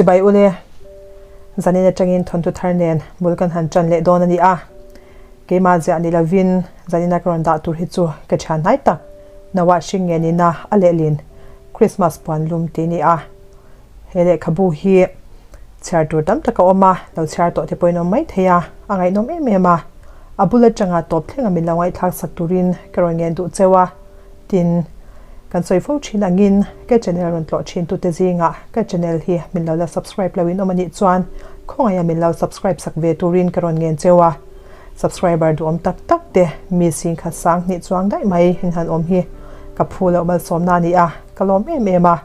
Chibai ule, zanin atangin thawnthu thar nen bul kan han tan leh dawn a ni a. Keimah ziah ni lovin zanina ka rawn dah tur hi chu ka thian hnai tak Noah hring nge nina a lehlin Christmas puan lum tih a ni a. He lehkhabu hi chhiar tur tam tak a awm a, lo chhiar tawh te pawhin awm mai thei a, a ngaihnawm em em a. A bul atanga tawp thlenga min lo ngaihthlak sak turin ka rawn ngen duh cheu a. Tin, kan sawi fo thin angin ka channel rawn tlawh thin tute zingah ka channel hi min lo la subscribe lo in awm anih chuan khawngaih a min lo subscribe sak ve turin ka rawn ngen cheu a. Subscriber duhawm tak tak te mi sing khat sang hnih chuang daih mai in han awm hi ka phu loh malsawmna a ni a, ka lawm em em a.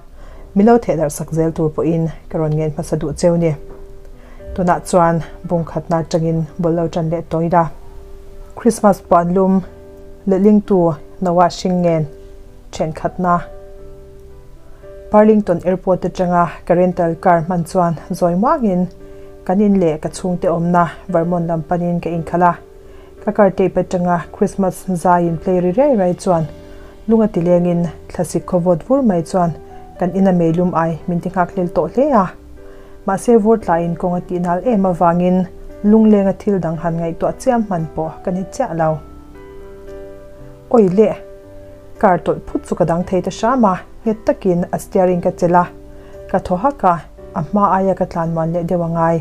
Min lo thehdarh sak zel tur pawhin ka rawn ngen hmasa duh cheu ni. Tunah chuan bung khatna atangin bul lo tan leh tawh ila. Christmas puan lum lehlingtu Noah hring ngen thenkhatna Burlington Airport atanga ka rental car hman chuan zawi muangin kan in leh ka chhungte awmna Vermont lam panin ka inkhalh a. Ka car tape atanga Christmas zai in play ri riai riai chuan lung a ti lengin thlasik khaw vawt vur mai chuan kan ina meilum ai min ti nghak hlel tawh hle a. Mahse vur tlaiin kawng a tih nal em avangin lunglenga thil dang han ngaihtuah chiam hman pawh ka ni chiah lo. Awi le! Car tawlh phut chu ka dang thei ta hram a, nghet takin a steering ka chelh a, ka thaw hak a, a hma aia ka tlan muan leh deuh a ngai.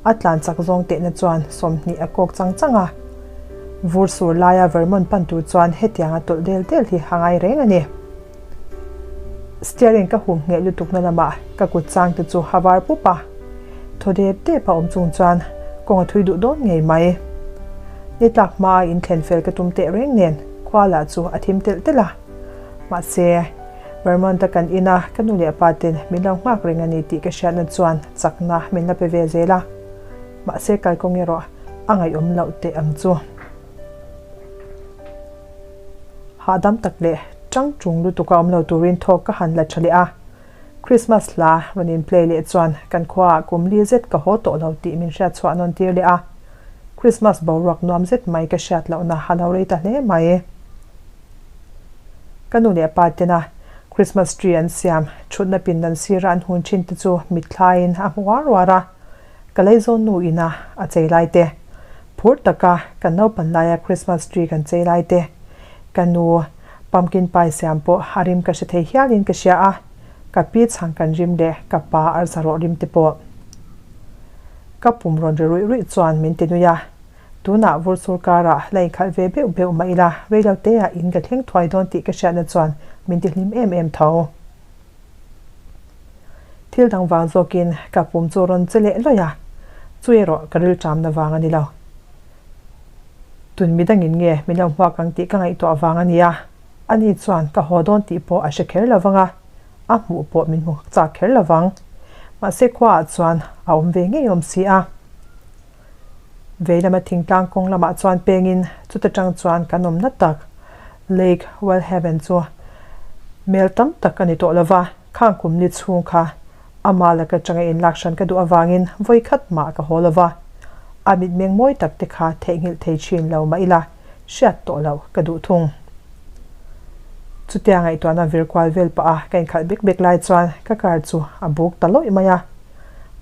A tlan chak zawng tehna chuan 20 a kawk chang chang a. Vur sur laia Vermont pan tur chuan hetianga tawlh del del hi a ngai reng a ni. Steering ka hum ngheh lutukna lamah ka kut chang te chu a var pup a, thaw dep dep a awm chung chuan kawng a thui duh dawn ngei mai. Ni tlak hmaa in thlen fel ka tum teh reng nen khua lah chu a thim telh telh a. Mahse, Vermont-a kan ina ka nu leh pa ten min lo nghak reng a ni tih ka hriatna chuan chakna min la pe ve zel a. Mahse kalkawng erawh a ngaihawm loh teh ang chu. Hahdam tak leh tang tung lutuk a awm lo turin thawk ka han la tha leh a. Christmas hla rawn in play leh chuan kan khuaah kum li zet ka haw tawh lo tih min hriat chhuah nawn tir leh a. Christmas boruak nuam zet mai ka hriat lohna a lo rei ta hle mai. Ka nu leh pa tena Christmas tree an siam thutna pindan sira an hun thin te chu mitthlaiin a hmu uar uar a. Ka leizawn nu ina a chei lai te, phur taka kan naupan laia Christmas tree kan chei lai te, ka nu pumpkin pie siam pawh a rim ka hre thei hialin ka hria a, ka pi chhang kan rim leh ka pa arsa rawh rim te pawh. Ka pum rawn ri ruih ruih chuan min ti nui a, tunah vur sur karah la inkhalh ve beuh beuh mah ila reilo teah in ka thleng thuai dawn tih ka hriatna chuan min ti hlim em em tho. Thil dang vang zawkin ka pum chu rawn che leh lawih a, chu erawh ka rilṭamna vang a ni lo. Tun midangin nge min lo hmuak ang tih ka ngaihtuah vang a ni a, ani chuan ka haw dawn tih pawh a hre kher lo vang a, a hmuh pawh min hmu chak kher lo vang. Mahse khuaah chuan a awm ve ngei awm si a. Vei lama thingtlang kawng lamah chuan pengin chuta tang chuan kan awmna tak Lake Wellhaven chu mel tam tak a ni tawh lova, khang kum ni chhung kha ama laka tanga inlak hran ka duh avangin vawi khat mah ka haw lova, a mitmeng mawi tak te kha theihnghilh thei thin lo mah ila hriat tawh loh ka duh thung. Chutia ngaihtuahna vir kual vel pah a ka inkhalh bek bek lai chuan ka car chu a buk ta lawih mai a.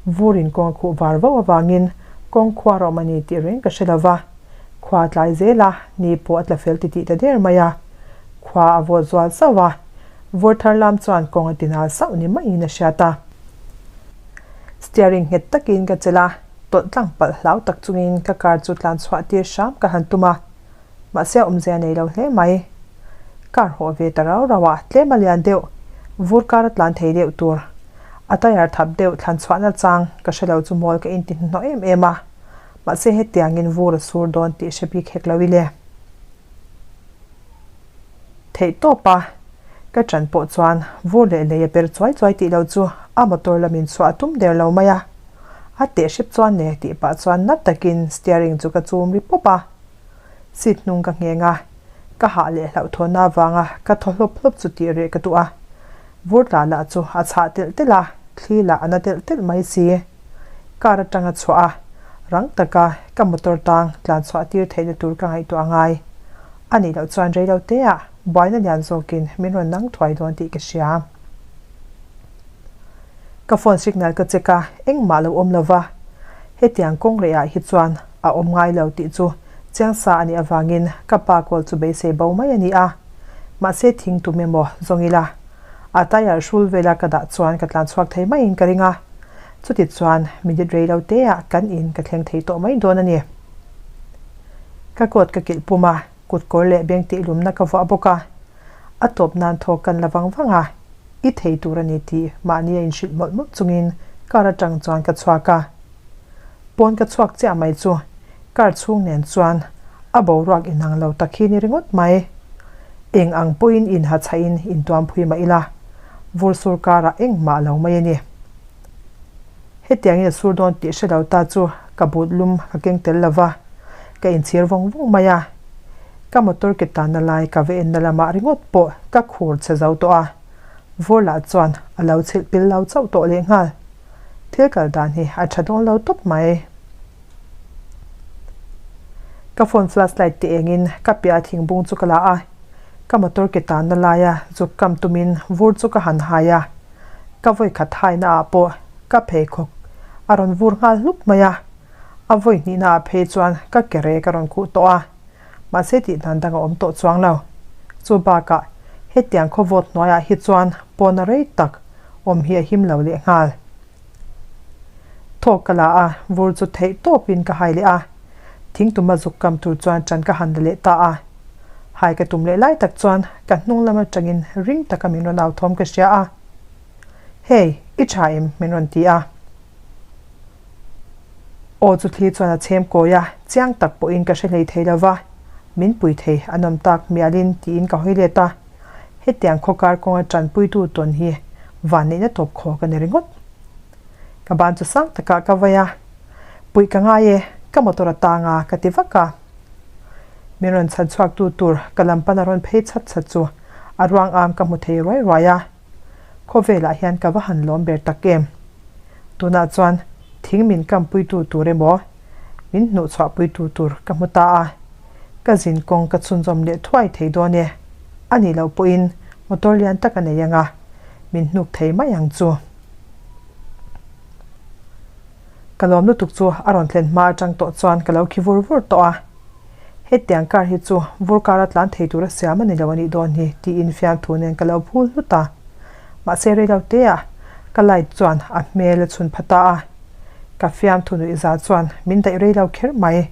Vur in kawng a khuh var vauh avangin kawng khua rawh a ni tih reng ka hre lo va. Khua a tlai zel a, ni pawh a tla fel titih ta der mai a. Khua a vawt zual sauh a, vur thar lam chuan kawng a ti nal sauh ni maiin a hriat a. Steering nghet takin ka chelh a, tawlh tlang palh hlau tak chungin ka car chu tlan chhuah tir hram ka han tum a. Mahse a awmzia nei lo hle mai. Car hawh ve ta rau rau a, tlem a lian deuh, vur kar a tlan thei deuh tur. A tyre thap deuh thlan chhuahna chang ka hre lo chu mawl ka inti hnuhnawh em em a. Mahse hetiangin vur a sur dawn tih hre bik hek lo i le. Theih tawp a, ka ṭan pawh chuan vur leh lei a per chuai chuai tih lo chu a motor lamin chhuah a tum der lo mai a. A teh hrep chuan le tih pah chuan na takin steering chu ka chum ri pawp a. Seat hnung ka ngheng a, ka hah leh hlauhthawnna avanga ka thaw hlawp hlawp chu tih reh ka duh a. Vur tla lah chu a chhah telh telh a, thli lah a na telh telh mai si. Car atanga chhuah a, rang taka ka motor tang tlan chhuah tir theihna tur ka ngaihtuah ngai. A nih loh chuan rei lo teah buaina lian zawkin min rawn nang thuai dawn tih ka hria. Ka phone signal ka check a, engmah lo awm lo va. Hetiang kawng rehah hi chuan a awm ngai lo tih chu chiang sa a nih avangin ka pa call chu beisei bo mai a ni a. Mahse thing tum emaw zawng ila a tyre hrul vela ka dah chuan ka tlan chhuak thei maiin ka ring a. Chuti chuan minute rei lo teah kan in ka thleng thei tawh mai dawn a ni. Ka coat ka kilh pum a, kut kawr leh beng tih lumna ka vuah bawk a. A tawp nan thawk kan la vang vang a, i thei tur a ni tih mahni a inhrilh mawlh mawlh chungin car atang chuan ka chhuak a. Pawn ka chhuak chiah mai chu car chhung nen chuan a boruak inang lo tak hi ni ringawt mai. Eng ang pawhin inha chhahin intuam phui mah ila, vur sur karah engmah lo mai a ni. Hetiangin a sur dawn tih hre lo ta chu ka but lum ka keng tel lo va, ka inchhir vawng vawng mai a. Ka motor ke tanna lai ka va enna lamah ringawt pawh ka khur chhe zo tawh a, vur lah chuan a lo chhilh pil lo chauh tawh lehnghal. Thil kal dan hi a tha dawn lo tawp mai. Ka phone flashlight te engin ka piah thingbung chu ka la a, ka motor ke tanna laia zuk kam tumin vur chu ka han hai a. Ka vawi khat haina ah pawh ka pheikhawk a rawn vur nghal hlup mai a, a vawi hnihna ah phei chuan ka ke rek a rawn khuh tawh a, mahse tih dan dang a awm tawh chuang lo. Chu bakah hetiang khaw vawt hnuaiah hi chuan pawna rei tak awm hi a him lo leh nghal. Thawk ka la a, vur chu theih tawpin ka hai leh a, thingtuma zuk kam tur chuan ṭan ka han la leh ta a. Hai ka tum leh lai tak chuan ka hnung lam aṭangin ring taka min rawn au thawm ka hria a. Hey, i ṭha em? min rawn ti a. Aw chu thli chuan a chhem kawi a, chiang tak pawhin ka hre hlei thei lo va, min pui thei a nawm tak mialin tiin ka hawi let a. Hetiang khawkar kawnga ṭanpuitu tawn hi vanneihna tawp khaw ka ni ringawt. Ka ban chu sang takah ka vai a, Puih ka ngai e, ka motor a tang a, ka ti vak a. Min rawn chhan chhuaktu tur ka lam pan a rawn phei chhat chhat chu a ruang am ka hmu thei ruai ruai a. Khawvelah hian ka va han lawm ber tak em? Tunah chuan thing min kampuitu tur emaw, min hnuhchhuahpuitu tur ka hmu ta a. Ka zin kawng ka chhunzawm leh thuai thei dawn e. A nih loh pawhin motor lian tak a nei ang a, min hnuk thei mai ang chu. Ka lawm lutuk chu a rawn thlen hma atang tawh chuan ka lo khi vur vur tawh a. Hetiang car hi chu vur kara tlan thei tura siam a ni lo a nih dawn hi tiin fiamthu nen ka lo phul hlut a. Mahse reilo teah ka light chuan a hmel a chhun pha ta a. Ka fiamthu nuihza chuan min daih reilo kher mai.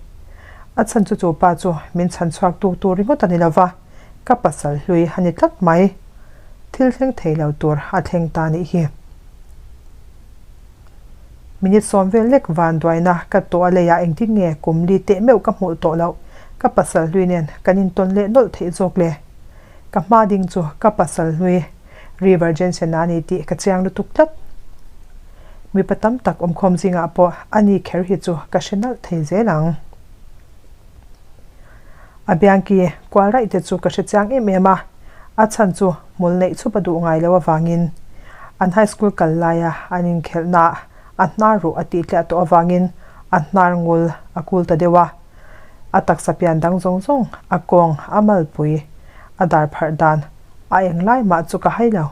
A chhan chu chu pa chu min chhan chhuak tu tur ringawt a ni lo va, ka pasal hlui a ni tlat mai. Thil thleng thei lo tur a thleng ta nih hi. Minute sawm vel lek vanduaina ka tawh a leiah engtin nge kum li teh meuh ka hmuh tawh loh, ka pasal hlui nen kan intawn leh nawlh theih zawk le. Ka hma ding chu ka pasal hlui River Jensen a ni tih ka chiang lutuk tlat. Mipa tam tak awmkhawm zingah pawh a ni kher hi chu ka hre nalh thei zel ang. A biangki kual raih te chu ka hre chiang em em a, a chhan chu hmul neih chhup a duh ngai lo avangin an high school kal laia an inkhelhnaah a hnar ruh a tih tliah tawh avangin a hnar ngul a kul ta deuh a. A taksa pian dang zawng zawng, a kawng, a malpui, a dar pharh dan, a eng lai mah chu ka hai lo.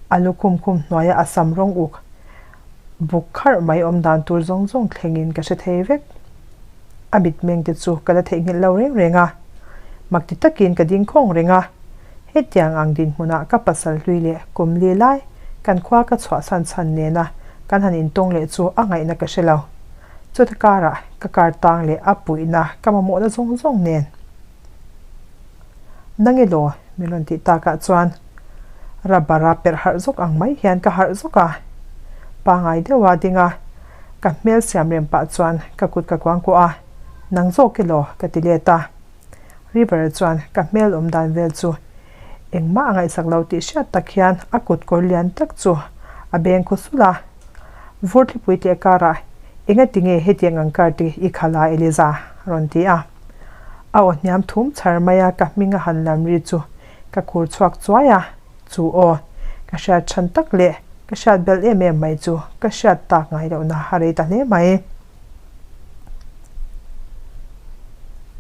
A lukhum khum hnuaia a sam rawng uk buk kharh mai awm dan tur zawng zawng thlengin ka hre thei vek. A mitmeng te chu ka la theihnghilh lo reng reng a. Mak ti takin ka ding khawng reng a. Hetiang ang dinhmunah ka pasal hlui leh kum li lai kan khua ka chhuahsan chhan nena kan han intawng leh chu a ngaihna ka hre lo. Chuta karah ka kar tang leh a puihna ka mamawhna zawng zawng nen. Nang elaw? min rawn tih takah chuan rubber a perh harh zawk ang mai hian ka harh zawk a. Pangai deuha ding a, ka hmel siam rem pah chuan ka kut ka kuangkuah a, Nang zawk elaw? ka ti let a. River chuan ka hmel awm dan vel chu engmah a ngaihsak lo tih hriat tak hian a kut kawr lian tak chu a beng khaw sulh a. Vur thlipui teh karah engati nge hetiang ang kar te i khalh a Eliza? a rawn ti a. A aw hniam thum chhar mai a ka hming a han lam ri chu ka khur chhuak chuai a, chu aw ka hriat chhan tak leh ka hriat belh em em mai chu ka hriat tak ngai lohna a rei ta hle mai.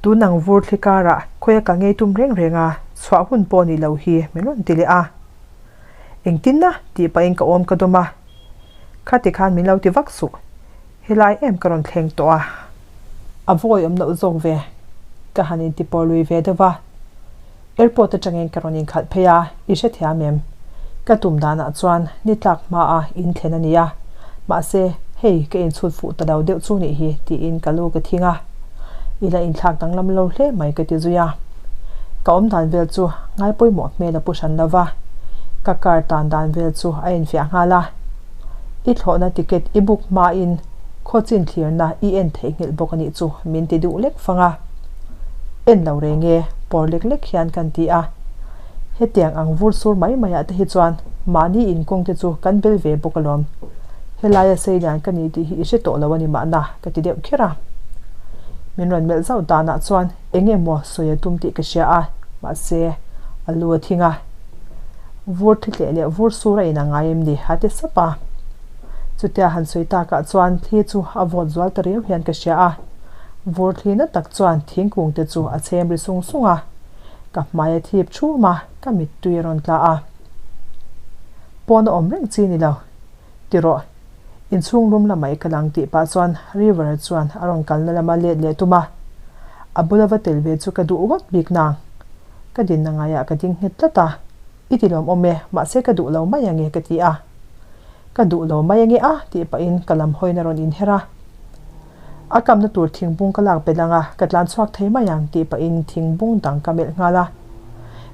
Tun ang vur thli karah khawia ka ngei tum reng reng a, chhuah hun pawh ni lo hi min rawn ti leh a. Engtin na? tih pahin ka awm ka dawm a. Khati khan min lo ti vak suh. Helai em ka rawn thleng tawh a. A vawi awm loh zawk ve. Ka han inti pawr lui ve deuh va. Airport atangin ka rawn inkhalh phei a, i hrethiam em? Ka tum danah chuan ni tlak hmaa in thlen a ni a, mahse hei ka inchhut fuh ta lo deuh chu nih hi tiin ka lu ka thing a. I la inthlak danglam lo hle mai ka ti zui a. Ka awm dan vel chu ngai pawimawh hmel a pu hran lo va, ka car tan dan vel chu a infiah nghal a. I thlawhna ticket i book hmain khawchin thlirna i en theihnghilh bawk a nih chu min ti duh lek fang a. En lo reng e, pawr lek lek hian kan ti a. Hetiang ang vur sur mai maiah te hi chuan mahni inkawng te chu kan bel ve bawk alawm. Helaia sei lian ka ni tih hi i hre tawh lo a ni mahna ka ti deuh kher a. Min rawn melh zauh danah chuan eng emaw sawi a tum tih ka hria a, mahse a lu a thing a. Vur thli tleh leh vur sur a inang ngai em ni? a ti sap a. Chutia han sawi takah chuan thli chu a vawt zual ta riau hian ka hria a. Vur thli na tak chuan thingkung te chu a chhem ri sung sung a, ka hmai a thip thum a, ka mittui a rawn tla a. Pawn a awm reng chi ni lo. Ti rawh, inchhung rum lamah i kal ang tih pah chuan River chuan a rawn kalna lama let leh tum a. A bula va tel ve chu ka duh ngawt bik nang. Ka dinna ngaiah ka ding nghet tlat a, I ti lawm awm e, mahse ka duh lo mai ange ka ti a. Ka duh lo mai ange a tih pahin ka lam hawiin a rawn inher a. A kamna tur thingbung ka lak belh ang a, ka tlan chhuak thei mai ang tih pahin thingbung dang ka melh nghal a.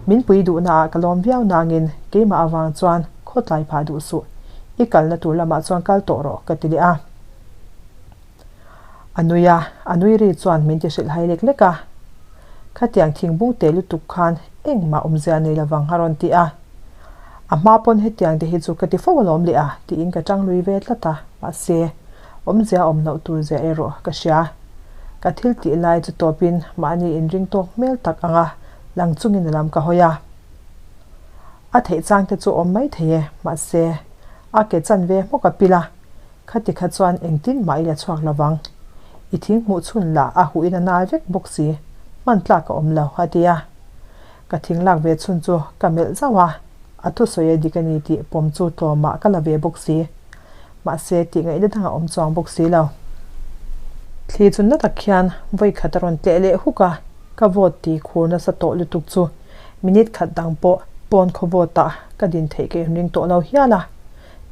Min pui duhnaah ka lawm viau nangin keimah avang chuan khawtlai phah duh suh, i kalna tur lamah chuan kal tawh rawh ka ti leh a. A nui a, a nui ri chuan min ti hrilh hai lek lek a. Khatiang thingbung te lutuk khan engmah awmzia nei lovang a rawn ti a. A hma pawn hetiang te hi chu ka ti fo alawm leh a tiin ka tang lui ve tlat a, mahse awmzia awm loh tur zia erawh ka hria. Ka thil tih lai chu tawpin mahni inring tawk hmel tak anga lang chungin a lam ka hawi a. A theih chang te chu awm mai thei e, mahse a ke chan ve hmawk a pil a, khati kha chuan engtin mah i la chhuak lovang. I thing hmuh chhun lah a huh in a nal vek bawk si, hman tlak a awm lo a ti a. Ka thing lak ve chhun chu ka melh zauh a, a thusawi a dik a ni tih pawm chu tlawmah ka la ve bawk si. Mahse, tih ngaihna dangah awm chuang bawk si lo. Thli chu na tak hian vawi khat a rawn tleh leh huk a, ka vawt ti khur nasa tawh lutuk chu minute khat dang pawh pawn khaw vawtah ka din theih ka inring tawh lo hial a.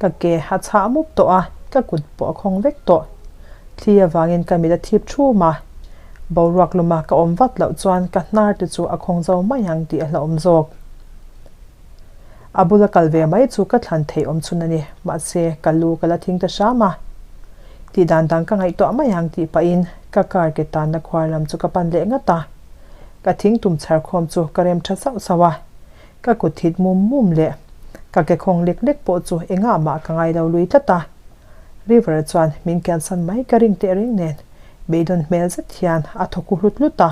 Ka ke a chhah mup tawh a, ka kut pawh a khawng vek tawh. Thli avangin ka mit a thip thum a, boruak luma ka awm vat loh chuan ka hnar te chu a khawng zo mai ang tih a hlauhawm zawk. A bula kal ve mai chu ka thlan theih awm chhun a ni, mahse ka lu ka la thing ta hram a. Tih dan dang ka ngaihtuah mai ang tih pahin ka car ke tanna khuar lam chu ka pan leh ngat a. Ka thing tum chhar khawm chu ka rem tha sauh sauh a. Ka kut thit mum mum leh ka ke khawng lek lek pawh chu engah mah ka ngai lo lui tlat a. River chuan min kiansan mai ka ring teh reng nen beidawn hmel zet hian a thaw ku hlut hlut a.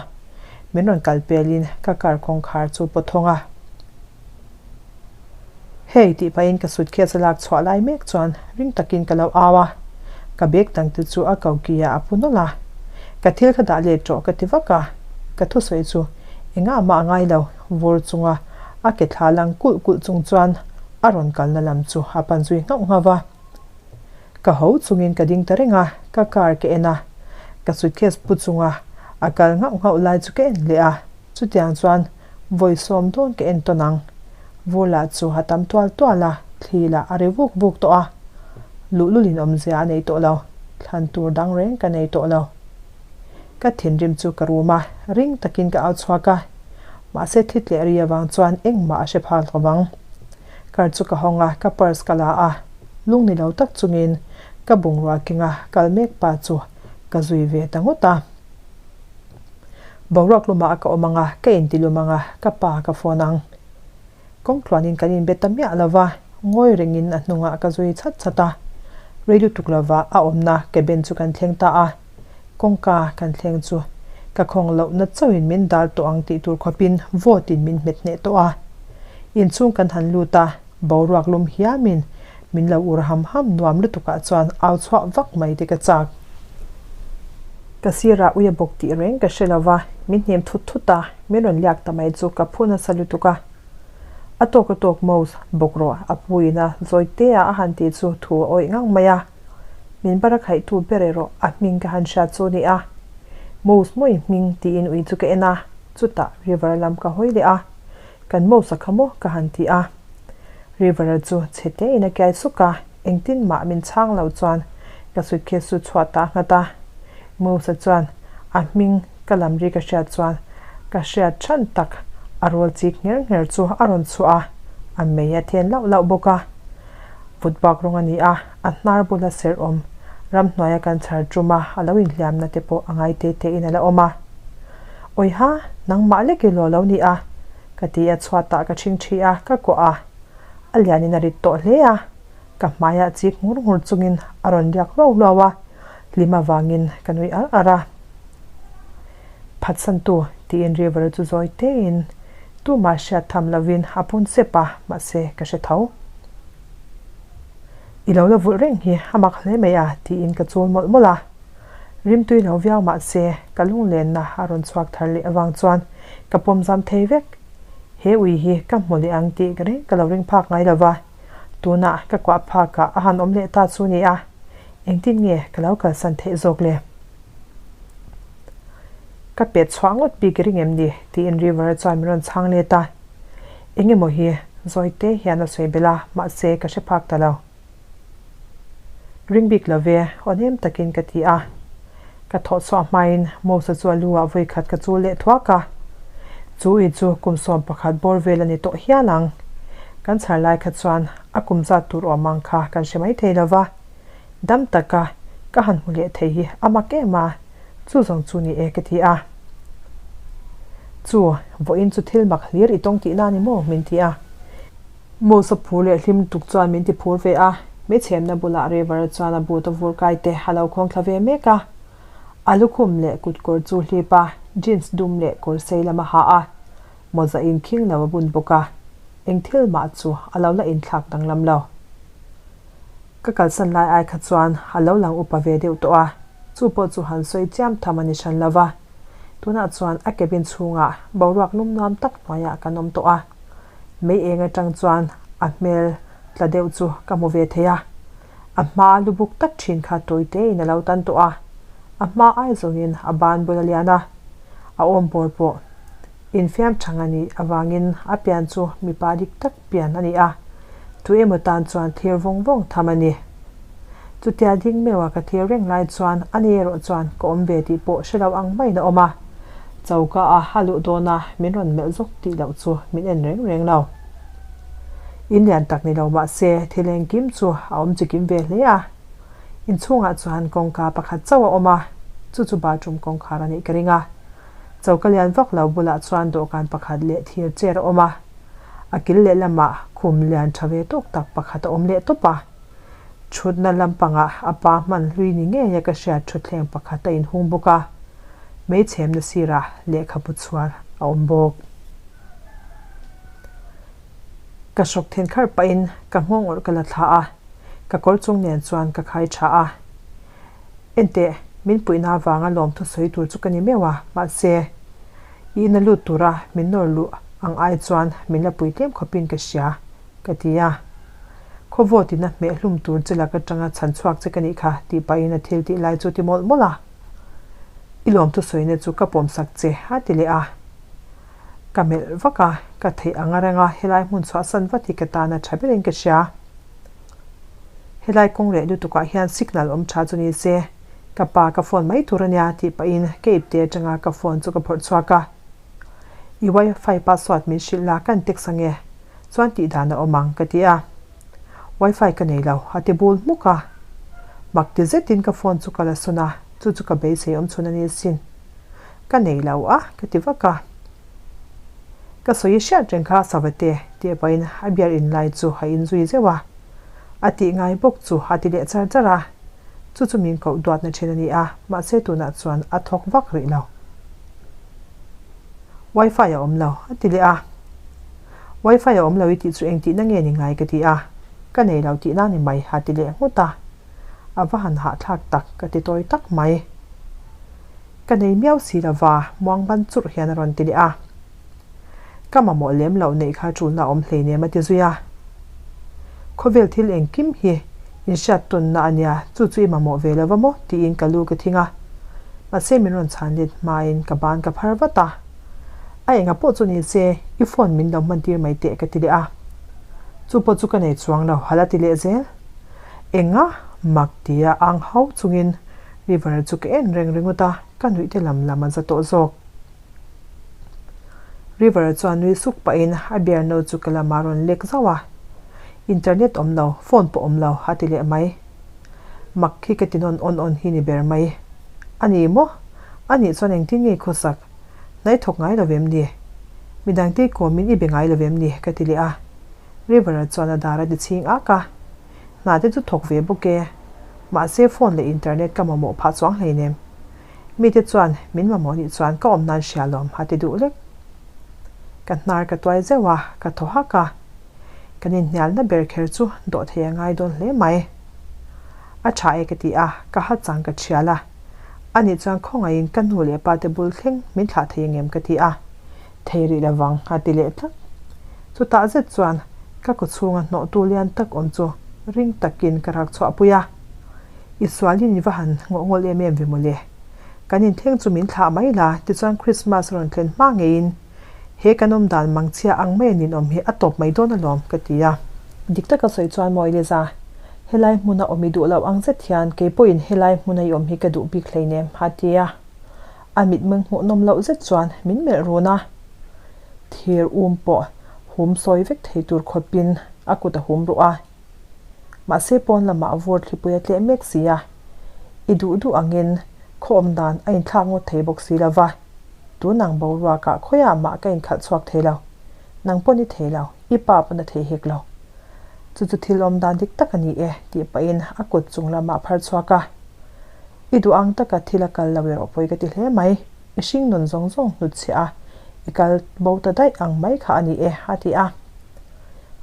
Min rawn kal pelin ka car kawngkhar chu pawt thawng a. Hey tih pahin ka suitcase a lak chhuah lai mek chuan ring takin ka lo au a. Ka bag dang te chu a koki ah a pu nawlh a. Ka thil kha dah let rawh ka ti vak a. Ka thusawi chu engah mah a ngai lo. Vur chunga a ke thla lang kulh kulh chung chuan a rawn kalna lam chu a pan zui nghauh nghauh va. Ka ho chungin ka ding ta reng a, ka car ka en a, ka suitcase pu chunga a kal nghauh nghauh lai chu ka en leh a, chutiang chuan vawi sawm dawn ka en tawn ang. Vur lah chu a tam tual tual a, thli lah a ri vuk vuk tawh a, luhlulin awmzia a nei tawh lo, thlan tur dang reng ka nei tawh lo. Ka thinrim chu ka rum a, ring takin ka au chhuak a. Mahse thli tleh ri avang chuan engmah a hre phak lo vang. Car chu ka hawng a, ka purse ka la a. Lung ni lo tak chungin ka bungrua kenga kal mek pa chu ka zui ve ta ngawt a. Boruak lumah ka awm ang a, ka inti lum ang a, ka pa ka phone ang. Kawng tluanin kan inbe ta miah lo va, ngawi rengin a hnungah ka zui chhat chhat a. Rei lutuk lova a awmna cabin chu kan thleng ta a, kawngka kan thleng chu ka khawng lohna chauhin min dal tawh ang tih tur khawpin vawtin min hmet hneh tawh a. Inchhung kan han lut a, boruak lum hiamin min lo ur ham ham nuam lutukah chuan au chhuah vak mai te ka chak. Ka sirah ui a bawk tih reng ka hre lo va, min hnem thut thut a. Min rawn liak ta mai chu ka phu nasa lutuk a. A tawk a tawk Mouse bawk rawh a pu in a zawi te a a han tih chu thu a awih ngang mai a. Min bar a khaihtu ber erawh a hming ka han hriat chu a ni a. Mouse mawi hming tiin ui chu ka en a, chutah River lam ka hawi leh a. Kan Mouse a kha maw ka han ti a. River-a chu chhe te in a kiai suk a, engtin mah min chhang lo chuan ka suitcase chu chhuah ta nghat a. Mouse-a chuan a hming ka lam ri ka hriat chuan ka hriat than tak a rawl chik ngher ngher chu a rawn chhuah a, a mei a then lauh lauh bawk a. Vut bak rawng a ni a, a hnar bula serh awm ramhnuaia kan chhar tum a, a lo inhliamna te pawh a ngai te te in a la awm a. Awiha, nangmah lek i law lo ni a, Ka ti a chhuatah ka ṭhing ṭhi a, ka kuah a. A lianin a rit tawh hle a, ka hmaiah chik ngur ngur chungin a rawn riak hluau hluau a, hlim avangin ka nui ar ar a. Phatsantu tiin River chu zawi tein tumah hriat tham lovin a pun sep a, mahse ka hre tho. I lo la vulh reng hi a mak hle mai a tiin ka chul mawlh mawlh a. Rimtui lo viau mahse ka lunglenna a rawn chhuak thar leh avang chuan ka pawm zam thei vek. He ui hi ka hmu leh ang tih ka reng ka lo ring phak ngai lo va, tunah ka kuah phakah a han awm leh ta chu nia, engtin nge ka lo kalsan theih zawk le? Ka pet chhuah ngawt bik i ring em ni? tiin River-a chuan min rawn chhang let a. Eng emaw hi zawi te hian a sawi belh a, mahse ka hre phak ta lo. Ring bik lo ve, aw nem takin ka ti a. Ka thawh chhuah hmain Mosa chu a lu ah vawi khat ka chul leh thuak a. Chu ui chu kum 11 bawr vel a ni tawh hial ang. Kan chhar lai kha chuan a kum zat tur awm ang kha kan hre mai thei lo va. Dam taka ka han hmu leh thei hi a mak em a, chu zawng chu ni e ka ti a. Chu, vawiin chu thil mak hlir i tawng tihna a ni maw? min ti a. Moose a phur leh hlim tuk chuan min ti phur ve a, hmeichhemna bulah River chuan a boot a vur kai te a lo khawng thla ve mek a. A lukhum leh kutkawr chu hlip a, jeans dum leh kawr sei lam a ha a, mawza in khing lo a bun bawk a, eng thil mah chu a lo la inthlak danglam lo. Ka kalsan lai ai kha chuan a lo lang upa ve deuh tawh a, chu pawh chu han sawi chiam tham a ni hran lo va. Tunah chuan a cabin chhungah boruak lum nuam tak hnuaiah kan awm tawh a. Mei eng atang chuan a hmel tla deuh chu ka hmu ve thei a. A hma lubuk tak thin kha tawi tein a lo tan tawh a. A hma ai zawngin a ban bul a lian a. A awm bawr pawh infiam thang a nih avangin a pian chu mipa dik tak pian a ni a. Tu emaw tan chuan thlir vawng vawng tham a ni. Chutia ding meuha ka thlir reng lai chuan ani erawh chuan ka awm ve tih pawh hre lo ang maiin a awm a. Choka a a luh dawn a, min rawn melh zawk tih loh chu min en reng reng lo. In lian tak ni lo mah se thil engkim chu a awm chikim ve hle a. Inchhungah chuan kawngka pakhat chauh a awm a, chu chu bathroom kawngkhar a nih ka ring a. Choka lian vak lo bulah chuan dawhkan pakhat leh thir chair a awm a. A kil lehlamah khum lian tha ve tawk tak pakhat a awm leh tawp a. Thutna lampangah a pa hman hlui ni ngeia ka hriat thutthleng pakhat a inhung bawk a, hmeichhemna sirah lehkhabu chhuar a awm bawk. Ka hrawk then kharh pahin ka nghawng awrh ka la thla a, ka kawr chung nen chuan ka khai tha a. Enteh, min puihna avanga lawmthu sawi tur chu ka ni meuh a, mahse, i ina lut tura min nawr luh ang ai chuan min la pui tlem khawpin ka hria, ka ti a. Khawvawt in a hmeh hlum tur che lak atanga chhan chhuak che ka nih kha tih pahin a thil tih lai chu ti mawlh mawlh a. I lawmthu sawina chu ka pawmsak che a ti leh a. Ka melh vak a, ka theih anga renga helai hmun chhuahsan vat hi ka tan a tha berin ka hria. Helai kawng leh lutukah hian signal awm tha chu ni se, ka pa ka phone mai tur ania tih pahin ka ipte atanga ka phone chu ka phawrh chhuak a. I wifi password min hrilh la kan text ange chuan tih dan a awm ang ka ti a. Wifi ka nei lo a ti bul hmuk a. Mak ti zetin ka phone chu ka la sawn a, chu chu ka beisei awm chhun a ni sin. Ka nei lo a ka ti vak a. Ka sawi hriat reng kha Savate tih pahin a beer in lai chu a in zui zeuh a. A tih ngai bawk chu a ti leh char char a. Chu chu min koh duatna thin a ni a, mahse tunah chuan a thawk vak rih lo. Wifi a awm lo, a ti leh a. Wifi a awm lo i tih chu eng tihna nge ni ngai ka ti a, ka nei lo tihna ni mai a ti leh nghut a. A va han hahthlak tak ka ti tawi tak mai. Ka nei miau si lova muang ban churh hian a rawn ti leh a. Ka mamawh lem loh neih kha ṭulna a awm hleinem a ti zui a. Khawvel thil engkim hi inhriat tawnna a nia, chu chu i mamawh ve lo va maw? tiin ka lu ka thing a. Mahse min rawn chhan let hmain ka ban ka phar vat a. A enga pawh chu ni se, i phone min lo hman tir mai teh ka ti leh a. Chu pawh chu ka nei chuang lo, hala ti leh zel. Enga? Mak tia ang hau chungin River chu ka en reng ringawt a, ka nuih te lam lam a za tawh zawk. River chuan nui suk pahin a beer no chu ka lamah a rawn lek zauh a, Internet awm lo, phone pawh awm lo a ti leh mai. Mak khi ka ti nawn awn awn hi ni ber mai. A ni maw? A nih chuan engtin nge i khawsak? Hna i thawk ngai lo vem ni? Midangte i kawmin i be ngai lo vem ni? ka ti leh a. River chuan a dar a ti chhing ak a. Hna te chu thawk ve bawk e. Mahse phone leh internet ka mamawh phah chuang hleinem. Mite chuan min mamawh nih chuan ka awm nan hria lawm a ti duh lek. Ka hnar ka tuai zeuh a, ka thaw hak a. Kan inhnialna ber kher chu dawh thei a ngai dawn hle mai. A tha e ka ti a, ka ha chang ka thial a. Anih chuan khawngaihin ka nu leh pa te bul thleng min thlah thei angem ka ti a. Thei rih lovang a ti leh tlat. Chutah zet chuan ka kawchhunga hnawhtu lian tak awm chu ring takin ka rak chhuahpui a. I sualin i va han ngawh ngawl em em ve mawle. Kan inthleng chu min thlah mai la, tichuan Christmas rawn thlen hma ngeiin he kan awm dan mangchhia ang mai a ninawm hi a tawp mai dawn alawm, ka ti a. Dik taka sawi chuan maw Eliza, helai hmuna awm i duh loh ang zet hian kei pawhin helai hmuna i awm hi ka duh bik hleinem, a ti a. A mitmeng hmuhnawm loh zet chuan min melh run a. Thir um pawh hum sawi vek thei tur khawpin a kut a hum ruh a. Mahse pawn lamah vur thlipui a tleh mek si a, i duh duh angin khaw awm dan a inthlak ngawt thei bawk si lo va, tun ang boruakah khawiah mah ka inkhalh chhuak thei lo, nang pawn i thei lo, i pa pawn a thei hek lo. Chu chu thil awm dan dik tak a ni e, tih pahin a kut chung lamah a phar chhuak a. I duh ang taka thil a kal lo erawh pawi ka ti hle mai, i hring nun zawng zawng hnutchhiah a, i kal bo ta daih ang mai kha a ni e, a ti a.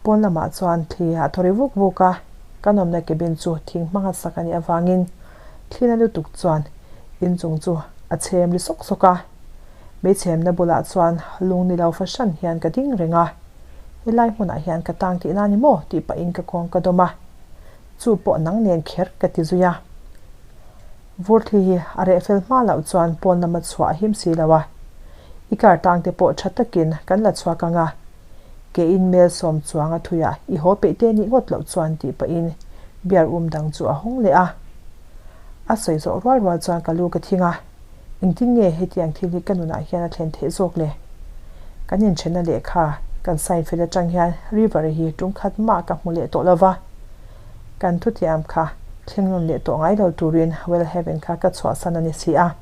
Pawn lamah chuan thli a thaw ri vuk vuk a, kan awmna cabin chu thing hmanga sak a nih avangin thlina lutuk chuan inchung chu a chhem ri sawk sawk a. Meichhemna bulah chuan lung ni lo fahran hian ka ding reng a, helai hmunah hian ka tang tihna a ni maw tih pahin ka kawng ka dawm a, chu pawh nang nen kher ka ti zui a. Vur thli hi a reh fel hma loh chuan pawn lama chhuah a him si lo a, i car tang te pawh tha takin kan la chhuak ang a, Ke in mel sawm chuang a thuiah i haw peih te nih ngawt loh chuan tih pahin beer um dang chu a hawng leh a. A sawi zawh rual rual chuan ka lu ka thing a, engtin nge hetiang thil hi ka nunah hian a thlen theih zawk le? Kan inthenna lehkha kan sign fel atang hian River hi tum khat mah ka hmu leh tawh lo va, kan thutiam kha thleng nawn leh tawh ngai lo turin Well Heaven kha ka chhuahsan a ni si a.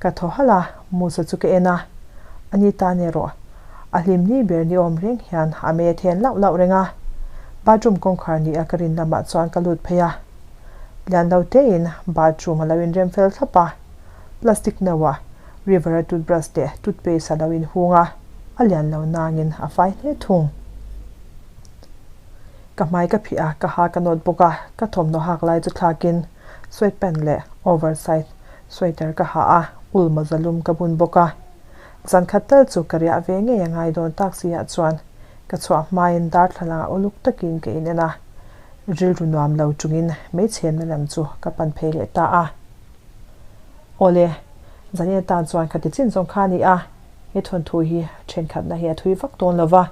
Ka thaw halh a, Musa chu ka en a, ani tan erawh a hlim ni ber ni awm reng hian a mei a then lauh lauh reng a. Bathroom kawngkhar ni a ka rin lamah chuan ka lut phei a, lian lo tein bathroom a lo inrem fel thlap a, plastic no ah River-a toothbrush leh toothpaste a lo inhung a, a lian lo nangin a fai hle thung. Ka hmai ka phih a, ka ha ka nawt bawk a, ka thawmhnaw hak lai chu thlakin sweatpant leh oversize sweater ka ha a, ul mawza lum ka bun bawk a. Zan khat tal chu ka riah ve ngei a ngai dawn tak si ah chuan ka chhuah hmain darthlalang ah uluk takin ka inen a, rilru nuam lo chungin meichhemna lam chu ka pan phei leh ta a. Awle, zanin atan chuan ka ti chin zawng kha a ni a, he thawnthu hi thenkhatna hi a thui vak dawn lo va.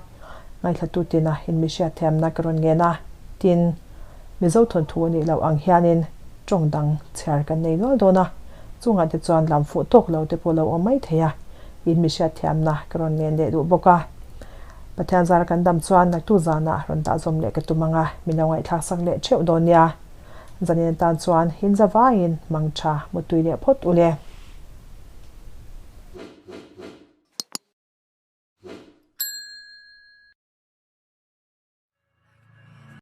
Ngaithlatu tina inmihriat thiamna ka rawn ngen a, tin, Mizo thawnthu a nih loh ang hianin tawng dang chhiar kan nei nual dawn a, chungah te chuan lam fuh tawk lo te pawh lo awm mai thei a, inmihriat thiamna ka rawn ngen leh duh bawk a. Pathian zara kan dam chuan naktu zanah rawn dah zawm leh ka tum ang a, min lo ngaihthlak sak leh theuh dawn nia. Zanin atan chuan hinza vaiin mangtha mutui leh phawt u le.